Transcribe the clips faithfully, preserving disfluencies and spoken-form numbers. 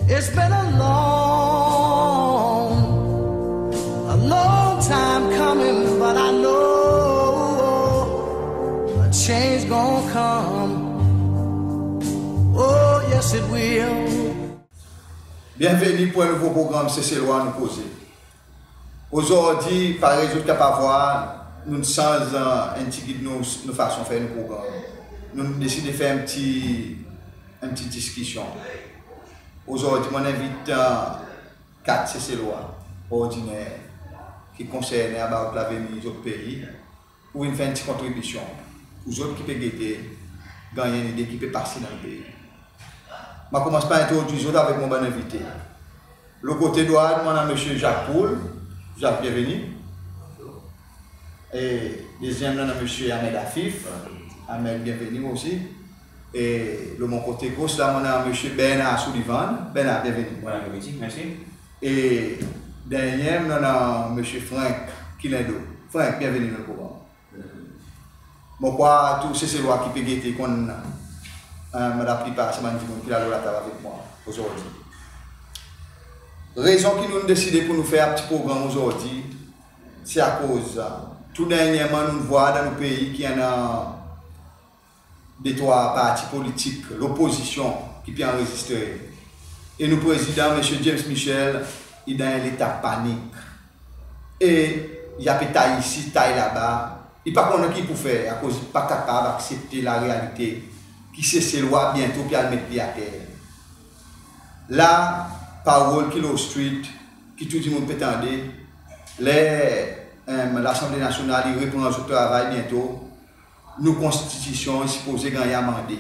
It's been a long, a long time coming, but I know a change gonna come. Oh, yes, it will. Byenveni pour en nouvo progranm Seselwa Nou Koze. Ozordi, parey zot kapab vwar, nou'n sanz, e, en pti gid nou, nou fason fer nou progranm. Nou'n deside fer en pti, en pti diskisyon. Ozordi, mon'n envit, e, kat Seselwa ordiner ki konsernen about lavenir zot pei, pour vin fer en pti kontribisyon pour zot ki pe gete ganny en lide ki pe pase dan pei. Mon a konmans par entrodwir zot avek mon bann envite. Lo kote drwat, mon annan Msye Jacques Pool. Jacques, byenveni. E dezyenm, mon annan Msye Ahmed Afif. Ahmed, byenveni osi. E lo mon kote gos la, mon annan Msye Bernard Sullivan. Bernard, byenveni. Bonn apremidi, mersi. E dernyen, mon annan Msye Frank Kilindo. Frank, byenveni dan progranm. Mon krwar tou Seselwa ki pe gete konn, e, laplipar sa bann dimoun ki la lo latab avek mwan ozordi. Rezon ki nou'n deside pour nou fer sa pti progranm ozordi, se akoz, e, tou dernyerman nou'n vwar dan nou pei ki annan de trwa parti politik lopozisyon ki pe anrezistre. E nou Prezidan, Msye James Michel, i dan en leta panik. E i pe tay isi, tay laba. I pa konnen ki i pou fer, akoz i pa kapab aksepte larealite ki Seselwa byento pe al met pye ater. La, parol ki lo street, ki tou dimoun pe tande, ler, e, Lasanble Nasyonal i repran son travay byento, nou Konstitisyon i sipoze ganny amande.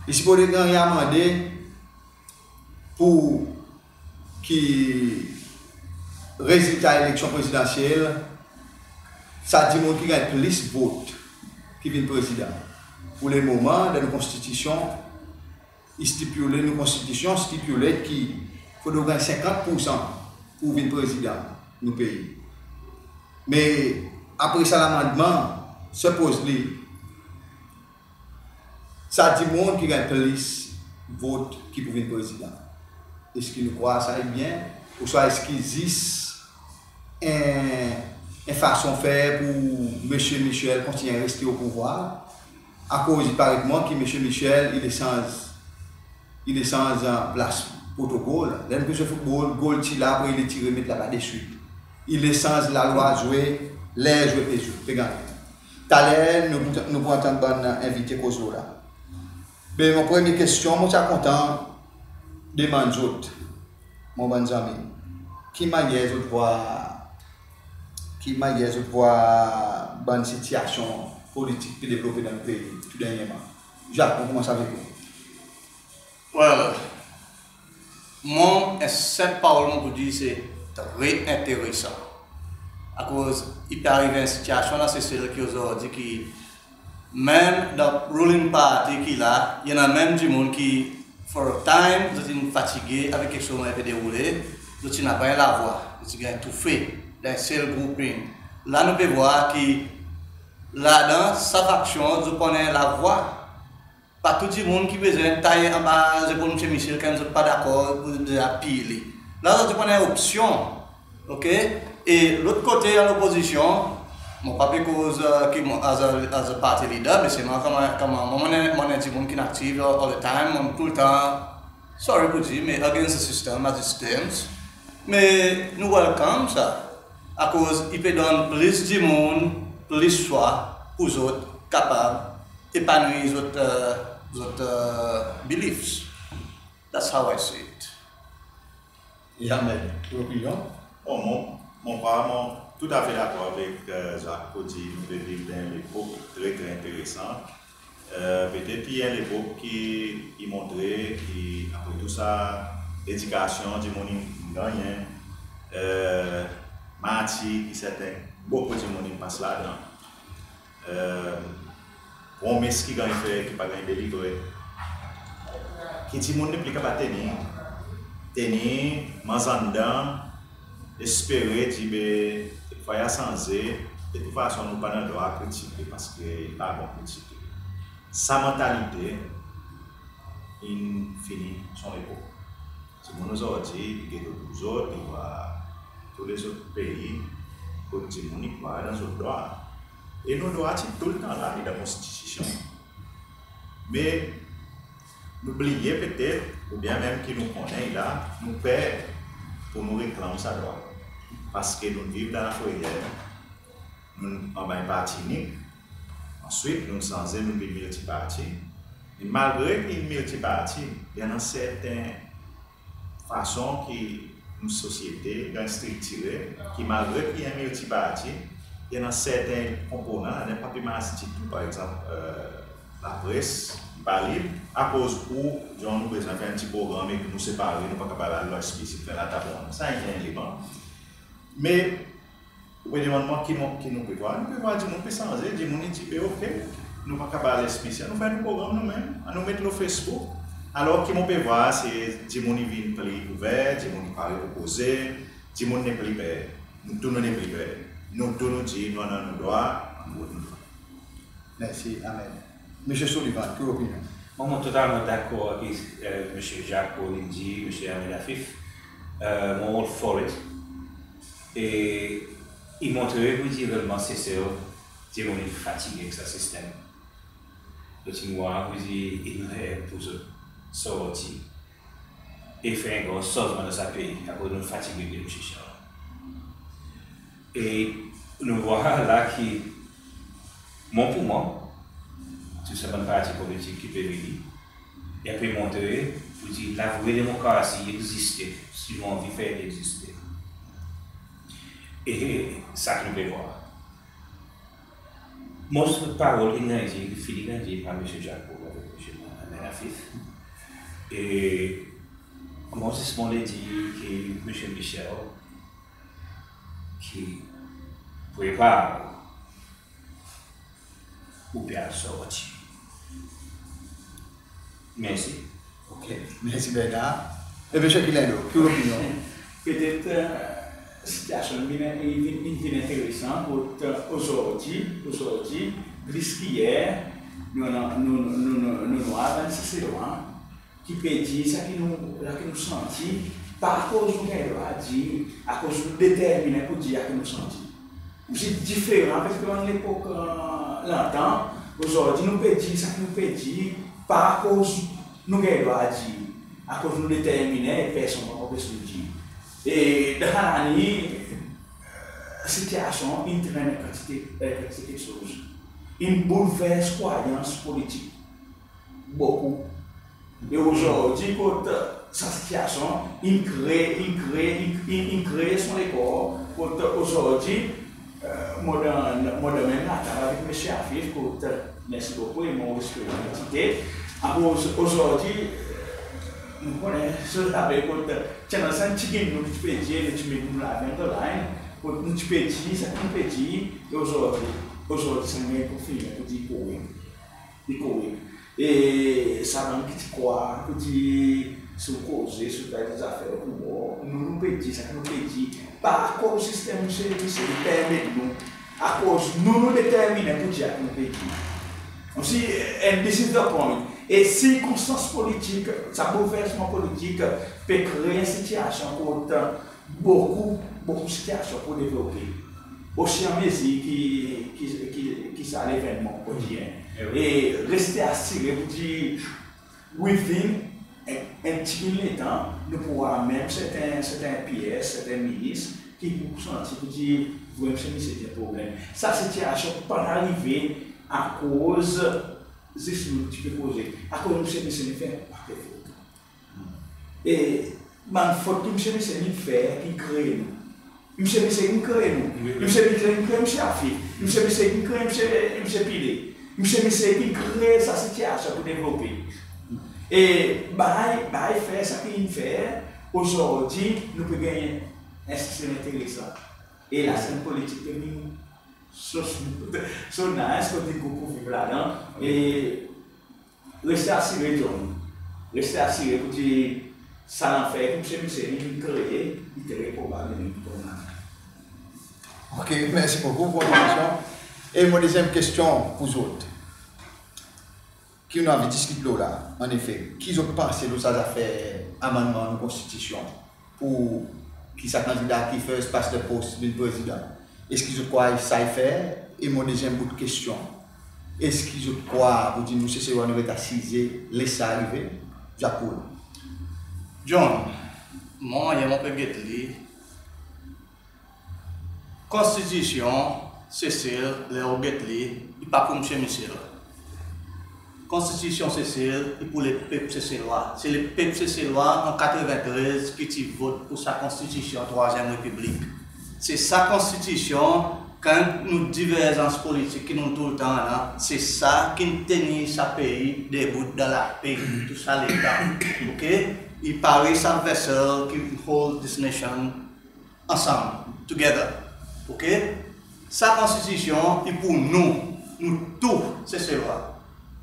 I sipoze ganny amande pour ki rezilta eleksyon prezidansyel, sa dimoun ki ganny plis vot ki vin prezidan. Pour lemoman, dan nou Konstitisyon, i stipile, nou Konstitisyon stipile ki fodre ou ganny senkant poursan pour vin prezidan nou pei. Me apre sa lamannman, sipoze li sa dimoun ki ganny plis vot ki pou vin prezidan. Eski nou krwar sa i byen? Ouswa eski zis en, en fason fer pour Msye Michel kontinyen reste o pouvwar? Akoz i paret mwan ki Msye Michel, i le sanz, i le sanz, e, plas protokol. Ler nou pe zwe foutbol, gol ti la, apre i le tire, met laba deswit. I le sanz lalwa zwe, ler zwe pe zwe, pe ganny. Taler nou, nou pou antann bann envite koz lo la. Be, mon premye kestyon, mon ti a kontan demann zot, mon bann zanmi, ki mannyer zot vwar, ki mannyer zot vwar bann sitiyasyon politik pe devlope dan nou pei tou dernyerman? Jacques, mon konmans avek ou. Well, mwan, en senp parol mon pou dir, se tre enteresan. Akoz i pe arive en sitiyasyon dan Sesel ki ozordi ki menm dan ruling party ki la, i annan menm dimoun ki, for a time, zot in fatige avek keksoz ki pe deroule, zot ti napa lavwa, zot ti ganny toufe dan en sel grouping. La nou pe vwar ki ladan sa faksyon, zot pou annan lavwa. Pa tou dimoun ki bezwen tay anba zepol Msye Michel, kan zot pa dakor, pou zot bezwen apil li. La, zot pou annan opsyon, ok? E lot kote, an lopozisyon, mon pa pe koz, e, ki mon, as a, as a party leader, me selman konman, konman, mwan, mon, mon, mon dimoun ki'n aktiv all, all the time, mon toultan, sorry pou dir, me against the system, as it stands. Me nou welcome sa, akoz i pe donn plis dimoun plis swa pour zot kapab epanouir zot, e, zot, e, beliefs. That's how I see it. Ahmed, ou lopinyon? Bon, mon, mon krwar mon toutafe dakor avek, e, Jacques pour dir nou pe viv dan en lepok tre, tre enteresan. E, petet i en lepok ki, ki montre ki apre tou sa ledikasyon dimoun in gannyen, e, martir ki serten, bokou dimoun in pas ladan. E, promes ki ganny fer, ki pa ganny delivre. Ki dimoun nepli kapab tenir, tenir, manz anndan, espere dir be kekfwa i a sanze, de tout fason nou pa annan drwa kritike, paski i pa bon kritike. Sa mantalite in fini son lepok. ozordi i get otour zot, i war tou lezot pei kot dimoun i krwar dan zot drwa. E nou drwa ti toultan la, i dan Konstitisyon. Me nou bliye petet, oubyen menm ki nou konnen i la, nou per pour nou reklanm sa drwa. Parski nou viv dan lafreyer, nou anba en parti inik, answit nou sanze, nou vin miltiparti. E malgre ki miltiparti, i annan serten fason ki nou sosyete i ganny striktire, ki malgre ki i en miltiparti, i annan serten konponan, annan pa pe mars ditou, par egzanp, e, lapres i pa lib, akoz ou, John, ou bezwen fer en pti progranm e nou separe, nou pa kapab al lo S P C fer latab. Sa i en eleman. Me ou pe demann mwan ki nou, ki nou pe war, nou pe war dimoun pe sanze, dimoun i dir, be ok, nou pa kapab al S P C, nou fer nou progranm nou menm, annou met lo Facebook. Alor ki mon pe war se dimoun i vin pli ouver, dimoun i pare pour koze, dimoun nepli per. Nou tou nou nepli per. Nou tou nou dir nou annan nou drwa, annou vot nou drwa. Mersi, amen. Msye Sullivan, ki ou lopinyon? Mwan, mon totalman dakor avek, e, Msye Jacques Paul in dir, Msye Ahmed Afif. E, mon all for it. E i montre pour dir reelman Sesel, dimoun in fatige avek sa sistenm. Zot in war pour dir i ler pour zot sorti e fer en gran sanzman dan sa pei, akoz nou fatige de sityasyon. E nou war la ki, mwan pour mwan, tou sa bann parti politik ki pe vini, i pe montre pour dir lavre demokrasi i egziste, si nou anvi fer li egziste. E sa ki nou pe war. Mwan, parol ki'n ganny dir, ki fini ganny dir par Msye Jacques Paul avek Msye Ahmed Afif. E mwan, zis mon le dir ki Msye Michel, ki prepar ou pe al sorti. Mersi. Ok, mersi Bernard. E Msye Kilendo, ki ou lopinyon? Petet, e, sityasyon in vin, in vin, in vin enteresan kot, e, ozordi, ozordi, plis ki yer, nou, nou, nou, nou war bann Seselwa ki pe dir sa ki nou, sa ki nou santi, pa akoz nou ganny drwa dir, akoz nou determinen pour dir sa ki nou santi. Osi diferan avek bann lepok, e, lontan, ozordi nou pe dir sa ki nou pe dir, pa akoz nou ganny drwa dir, akoz nou determinen e personn pa pou anpes nou dir. E dan sa laliny, e, sityasyon in trenn en kantite, en kantite keksoz. In boulvers krwayans politik bokou. E ozordi, kot, e, sa sityasyon, in kree, in kree, in, in, in kree son lekor, kot, e, ozordi, e, mon dan, mon dan menm latab avek Msye Afif, kot, e, mersi bokou, e mon respekte, akoz ozordi, e, nou konnen, si ou rapel, kot, e, ti annan sa tigin nou ki ti pe dir, nou ti met nou lavi on the line, kot nou ti pe dir sa ki nou pe dir, e ozordi, ozordi sa in ganny konfirmen pour dir korek. I korek. E sa bann ki ti krwar pour dir si ou koze, si ou fer zafer ou pou mor, nou, nou pe dir sa ki nou pe dir. Pa akoz sistenm Msye Michel i permet nou, akoz nou, nou determinen pour dir sa ki nou pe dir. Osi, and this is the point. E sirkonstans politik, sa boulversman politik pe kree sityasyon kot bokou, bokou sityasyon pou devlope osi an mezir ki, ki, ki, ki sa levennman pou dir. E reste asire pour dir within en, en pti letan, nou pou war menm serten, serten P S, serten minis ki pou santi pour dir, vre, Msye Michel i en problenm. Sa sityasyon pa'n arive akoz zis nou ti pe koze, akoz Msye Michel in fer en paket fot. E bann fot ki Msye Michel in fer, ki'n kree nou. Msye Michel in kree nou. Msye Michel in kree Msye Afif. Msye Michel in kree Msye, Msye Pillay. Msye Michel in kree sa sityasyon pou devlope. E bay, bay fer sa ki in fer, ozordi nou pe ganny en sistenm enteresan. E lasenn politik pe vin so, so nice, kot nou pou viv ladan. E reste asire, John. Reste asire pour dir sa lanfer ki Msye Michel in kree, i tre probab in tonm. Ok, mersi bokou pour kontribisyon. E mon dezyenm kestyon pour zot. ki nou anvi diskit lo la, annefe, ki zot panse lo sa zafer amannman nou Konstitisyon pour ki sa kandida ki first past the post vin Prezidan? Eski zot krwar sa i fer? E mon dezyenm bout kestyon, eski zot krwar pour dir nou Seselwa nou ret asize les sa arive? Jakoul. John, mwan, mannyer mon pe get li, Konstitisyon Sesel, ler ou get li, i pa pour Msye Michel. Konstitisyon Sesel i pour lepep Seselwa. Se lepep Seselwa an katreven trez ki ti vot pour sa Konstitisyon Trwazyenm Repiblik. Se sa Konstitisyon, kan nou diverzans politik ki nou toultan annan, se sa ki'n tenir sa pei debout dan lape tou sa letan. Oke? I parey sa vessel ki hold this nation ansanm, together. Oke? Sa Konstitisyon i pour nou, nou tou Seselwa.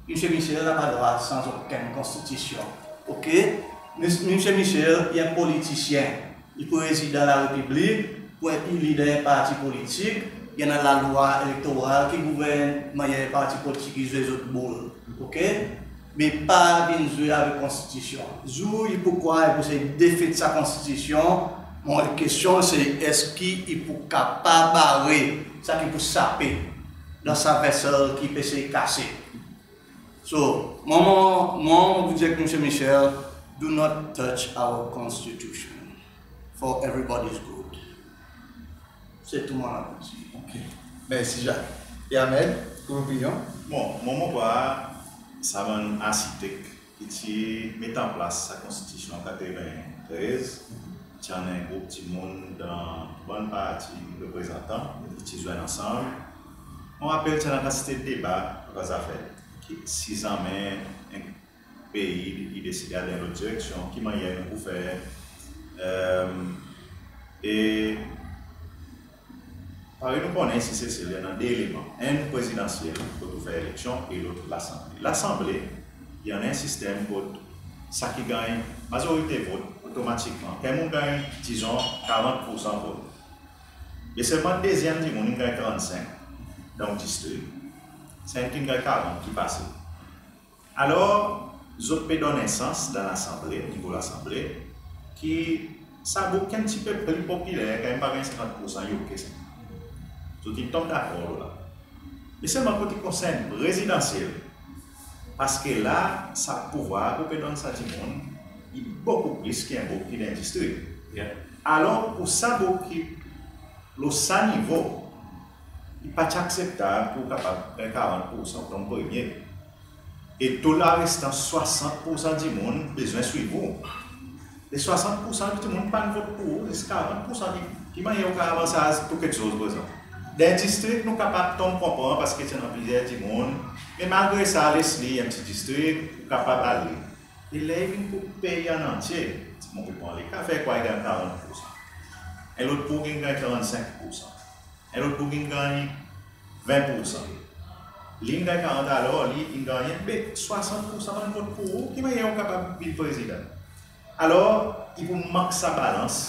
Msye Michel napa drwa sanz okenn Konstitisyon. Oke? Mis-, Msye Michel i en politisyen. I Prezidan Larepiblik, pour en lider en parti politik, i annan lalwa elektoral ki gouvern mannyer parti politik i zwe zot boul. Oke? Me pa vin zwe avek Konstitisyon. Zour i pou krwar i pou esey defeat sa Konstitisyon, mon kestyon se, eski i pou kapab bare sa ki pou sape dan sa vessel ki pe esey kase? So, mwan, mwan, mwan, mon pou dir avek Msye Michel, do not touch our Constitution for everybody's good. Se tou mon anvi dir. Oke. Mersi, Jacques. E Ahmed, tou lopinyon? Bon, mwan, mon krwar sa bann arsitek ki ti met an plas sa Konstitisyon katreven trez, ti annan en group dimoun dan tou bann parti reprezantan, ki ti zwenn ansanm. Mon rapel ti annan kantite deba lo sa zafer, ki si zanmen en pei i deside al dan en lot direksyon, ki mannyer nou pou fer. E parey nou konnen isi Sesel, i annan de eleman. Enn prezidansyel, kot ou fer eleksyon, e lot Lasanble. Lasanble, i annan en sistenm kot sa ki ganny mazorite vot, otomatikman, kan en moun ganny, dizon, karant poursan vot, me selman dezyenm dimoun in ganny trannsenk dan distrik, sa enn ki'n ganny karant ki pase. Alor, zot pe donn en sans dan Lasanble, nivo Lasanble, ki sa boug ki en pti pe pli popiler, kan i pa ganny senkant poursan, i oke sa. Zot in tonm dakor lo la. Me selman kot i konsern prezidansyel, paske la, sa pouvwar ki ou pe donn sa dimoun, i bokou plis ki en boug ki dan distrik. Alor, pour sa boug ki lo sa nivo, i pa ti akseptab ki ou kapab ganny karant poursan, ou tonm premye. E tou larestan swasant poursan dimoun bezwen swiv ou. E swasant poursan dimoun pa'n vot pour ou, zis karant poursan ki, ki mannyer ou kapab avanse pour keksoz prezan? Dan distrik, nou kapab tonm konpran paske ti annan plizyer dimoun, me malgre sa, Leslie, en pti distrik, ou kapab ale. E ler i vin pour pei an antye, mon pe pran le ka, fer kwa i ganny karant poursan? En lot boug in ganny trannsenk poursan. En lot boug in ganny ven poursan. Li in ganny karant, alor li in ganny, be swasant poursan pa'n vot pour ou, ki mannyer ou kapab vin prezidan? Alor, i pou mank sa balans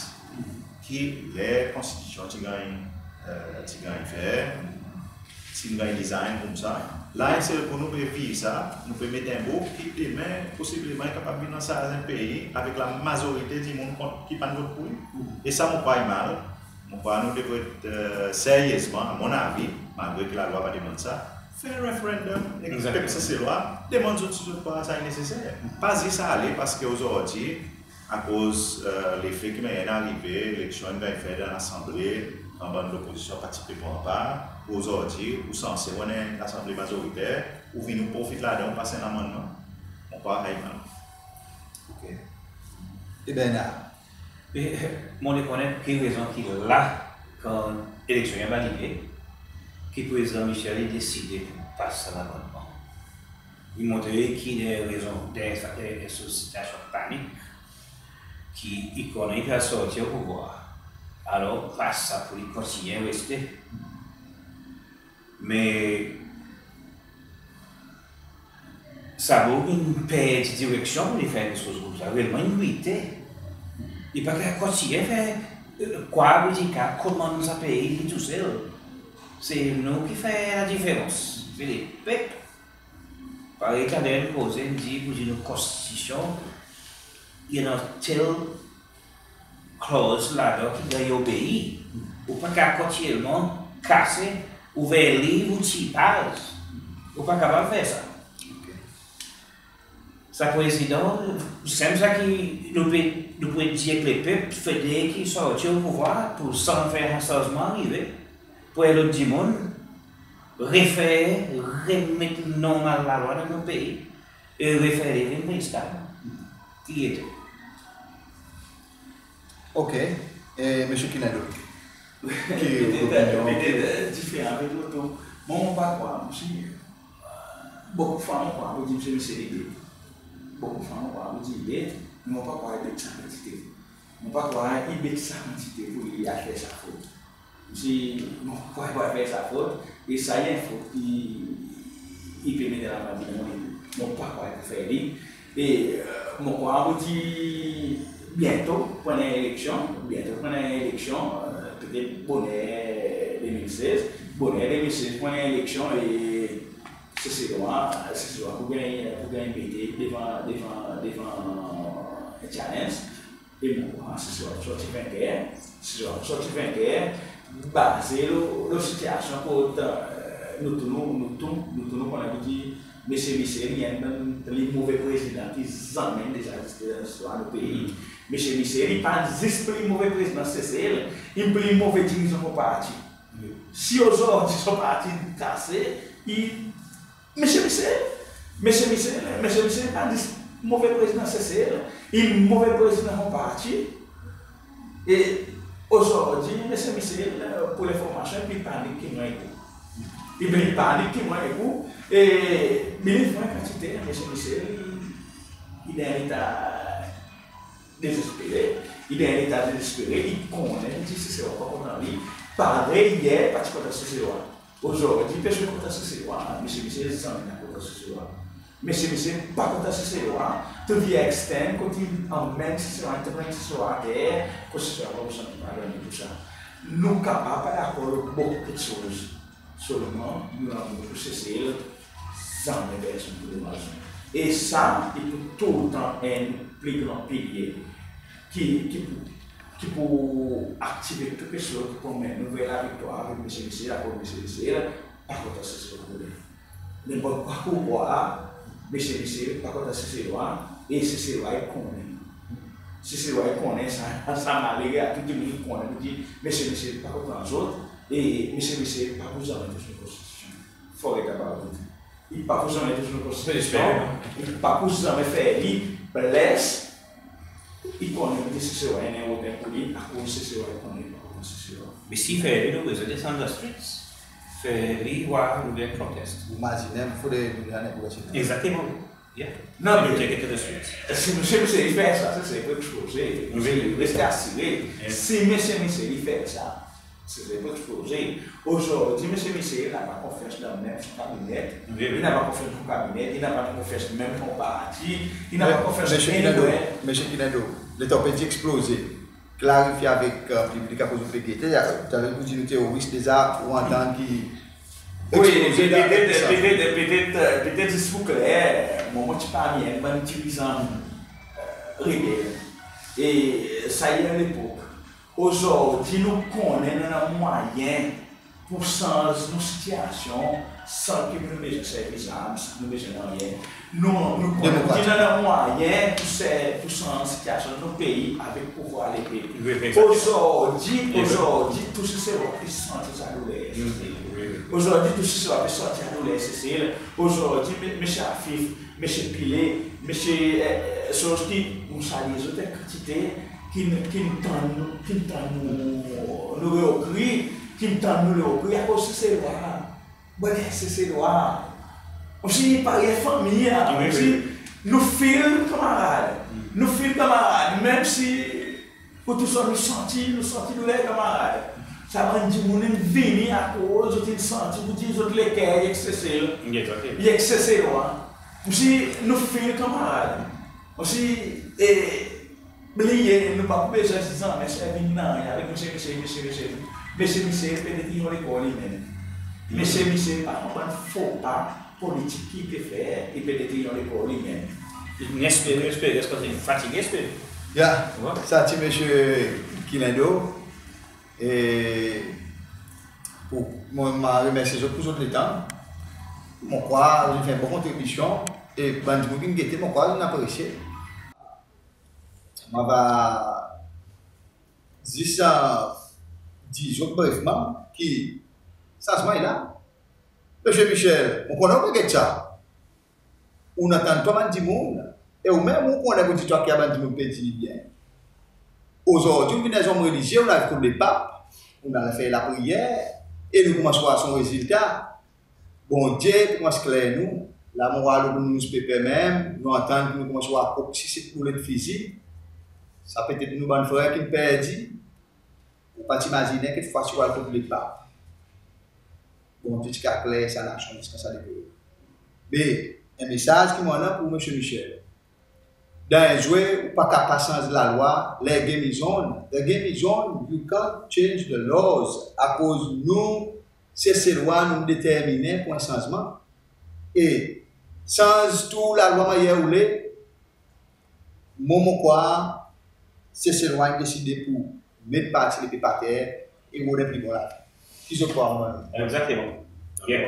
ki ler Konstitisyon ti ganny, e, ti ganny fer, ti ganny design koumsa. La, en sel kou nou pe vir sa, nou pe met en boug ki demen posibleman i kapab vin ansarz en pei avek lamazorite dimoun kont ki pa'n vot pour li. E sa mon krwar i mal. Mon krwar nou devret, e, seryezman, a mon avi, malgre ki lalwa pa demann sa, fer en referendum, e pep Seselwa demann zot si zot krwar sa i neseser. Pa zis ale paske ozordi, akoz, e, lefe ki mannyer in arive, eleksyon in ganny fer dan Lasanble, kan bann lopozisyon pa ti pe pran par, ozordi ou sanse ou annan en Lasanble mazoriter, ou vini ou profit ladan, ou pas en lamannman. Mon krwar sa i mal. Oke. E Bernard? E, mon le konnen pour ki rezon ki la, kan eleksyon in arive, ki Prezidan Michel i deside pour pas sa lamannman. I montre ki i annan rezon, dan sa, dan sa sitiasyon panik, ki i konnen i pe sorti o pouvwar. Alor, pas sa pour li kontinyen reste. Me sa boug in perdi direksyon pour li fer keksoz koumsa. Reelman, in lwite. I pa kapab kontinyen fer, e, kwa, politik, komann sa pei li tousel. Se nou ki fer ladiferans. Se lepep. Parey ki André in koze, in dir pour dir nou Konstitisyon, i annan tel clause ladan ki ganny obei. Ou pa kapab kontinyelman kase, ouver liv ou tir paz. Ou pa kapab fer sa. Sa Prezidan, sanmenm sa ki nou pe, nou pe dir ek lepep, fodre ki sorti o pouvwar pour sa fer en sanzman arive, pour en lot dimoun refer, remet normal lalwa dan nou pei, e refer li vin Prezidan ki i ete. OK. E Msye Kinado, ki opinyon? Petet, petet, e, diferan avek lot. Mwan, mon pa krwar, msye, bokou fwa mon krwar pour dir msye, msye i bet. Bokou fwa mon krwar pour dir i bet, me mon pa krwar i bet sa kantite. Mon pa krwar i bet sa kantite pour li al fer sa fot. Msye, mon pa krwar i al fer sa fot, e sa i en fot ki i pe met laman devan li. Mon pa krwar i pou fer li. E, e, mon krwar pour dir byento pou annan eleksyon, byento pou annan eleksyon, e, petet boner de mil sez, boner de mil sez pou annan eleksyon, e Seselwa, Seselwa pou ganny, pou ganny mete devan, devan, devan, e, challenge. E mon krwar Seselwa pou sorti venker, Seselwa pou sorti venker, baze lo, lo sitiyasyon kot, e, nou tou nou, nou tou, nou tou nou konnen pour dir Msye Michel i enn dan pli move Prezidan ki zanmen deza egziste dan listwar nou pei. Msye Michel i pa zis pli move Prezidan Sesel, i pli move dirizan mon parti. Si ozordi son parti kase, i Msye Michel, Msye Michel, Msye Michel pa zis move Prezidan Sesel, i move Prezidan mon parti. E ozordi, Msye Michel, pour lenformasyon, i pli panik ki mwan ek ou. I pli panik ki mwan ek ou. E byen, fran kantite, Msye Michel, i dan en leta dezespere, i dan en leta dezespere, i konnen ki Seselwa pa kontan li. Parey yer pa ti kontan Seselwa. Ozordi, i pe kontan Seselwa, Msye Michel zanmen pa kontan Seselwa. Msye Michel pa kontan Seselwa, to the extent kot i anmenn Seselwa, i anmenn Seselwa ater, kot Seselwa pa pou santi pa dan li pour sa. Nou kapab pa dakor lo bokou keksoz. Selman, nou lanmour pour Sesel, zanmen personn pou domaz nou. E sa, i pou toultan enn pli gran pilye ki, ki pou, ki pou aktive tou keksoz pour anmenn nou ver laviktwar avek Msye Michel, akoz Msye Michel pa kontan Seselwa. Nenport kwa ki ou krwar, Msye Michel pa kontan Seselwa, e Seselwa i konnen. Seselwa i konnen sa, sa malere a tou dimoun i konnen, i dir, Msye Michel pa kontan zot, e Msye Michel pa pou zanmen tous nou Konstitisyon. Forget about it. I pa pou zanmen tous nou Konstitisyon, i pa pou zanmen fer li, bless, i konnen ki Seselwa i annan en oten pour li, akoz Seselwa i konnen i pa kontan Seselwa. Me si i fer li, nou bezwen desann dan streets. Fer li, war, nou ganny protest. Ou mazinen, fodre nou annan pour desann. Egzakteman. Yeah. Non, me take it to the streets. Si Msye, Msye i fer sa, se, se pou ekspoze. Wi. Reste asire. Yeah. Si Msye, Msye i fer sa, se, se pou ekspoze. Ozordi, Msye Michel i napa konfyans dan menm son kabinet. Wi, wi. I napa konfyans dan son kabinet, i napa konfyans menm son parti, i napa konfyans anywhere. Msye Kinado, letan ou pe dir ekspoze, klarifye avek, e, piblik akoz ou pe gete, i a, ou ti pe dir nou teroris, deza ou antann ki... Wi, ekspoze petet, petet, petet, e, petet zis pour kler, mwan, mon ti parmi bann dirizan, e, rebel. E sa i en lepok. Ozordi nou konnen nou annan mwayen pour sanz nou sitiyasyon san ki nou bezwen servi zarm, san ki nou bezwen nanryen. Nou, nou konnen nou annan mwayen pour ser, pour sanz sitiyasyon nou pei avek pouvwar lepep. Ozordi, ozordi, tou Seselwa pe santi sa douler. Ozordi, tou Seselwa pe santi sa douler Sesel. Ozordi, Msye Afif, Msye Pillay, Msye, e, e, Soski, mon salye zot en kantite, ki'n, ki'n tann nou, ki'n tann nou, nou reokri, ki'n tann nou reokri akoz Seselwa. Bon, Seselwa. Konmsi parey fanmir, konmsi nou feel kanmarad. Nou feel kanmarad, menm si ou tousel nou santi, nou santi douler kanmarad. Sa bann dimoun in vini akoz zot in santi pour dir zot leker i ek Sesel. I ek Seselwa. Konmsi nou feel kanmarad. Konmsi, e, bliye, nou pa pou bezwen zanmen servi nanryen avek Msye, Msye, Msye, Msye. Msye, Msye, petet i lekor li menm. Msye, Msye, pa konpran fo pa. politik ki i pe fer, i pe detrir lekor li menm. I espere, espere, espere, i fatige espere. Ya, sa ti Msye Kilindo. E pour, mon, mon remersye zot pour zot letan. Mon krwar zot in fer en bon kontribisyon. E bann dimoun ki'n gete, mon krwar zot in apresye. Mon ava zis dir zot brevman ki sanzman i la. Msye Michel, mon konnen ou pe get sa. Ou'n antann tou bann dimoun, e ou menm ou konnen ki tou sa ki bann dimoun pe dir i byen. Ozordi ou vin en zonm relizye, ou al kot lepap, ou al fer lapriyer, e nou konmans war son rezilta. Bondye pou konmans kler nou. La mon war lo newspaper menm, nou antann ki nou konmans war kok six, set boulet fizi. Sa petet nou bann frer ki'n perdi. Ou pa ti mazinen kekfwa si ou al kot lepap, Bondye ti kapab kler sa nasyon ziska sa depot. Me en mesaz ki mon annan pour Msye Michel. Dan en zwe, ou pa kapab sanz lalwa, the game is on. The game is on, you can't change the laws. Akoz nou, Seselwa, nou determinen pour en sanzman. E sanz tou lalwa mannyer ou le, mwan mon krwar Seselwa in deside pour met parti lepep ater e rod en pli bon lavi. Ki zot krwar mon? Exactement. Bien.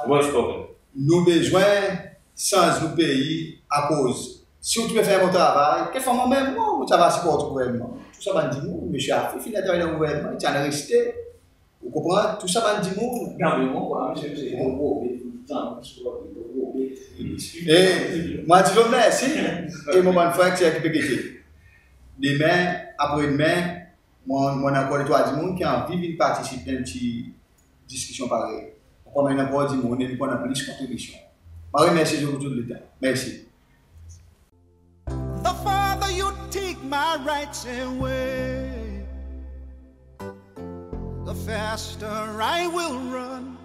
Well spoken. Nou bezwen sanz nou pei akoz si ou ti pe fer bon travay, kekfwa mwan menm, mwan, mon ti ava siport gouvernman. Tou sa bann dimoun, Msye Afif, i travay dan gouvernman, i ti annan reste. Ou konpran? Tou sa bann dimoun. Gade, mon krwar, Msye, Msye, i pou probe, i pou tann, i pou probe. E mon a dir zot mersi. E mon bann frer ki pe gete. Demen, apre demen, mon, mon annan ankor de trwa dimoun ki anvi vin partisip dan en pti diskisyon parey. Mon krwar mon annan ankor dimoun, e nou pou annan plis kontribisyon. Mon remersye zot pour zot letan. Mersi. The farther you take my rights away, the faster I will run.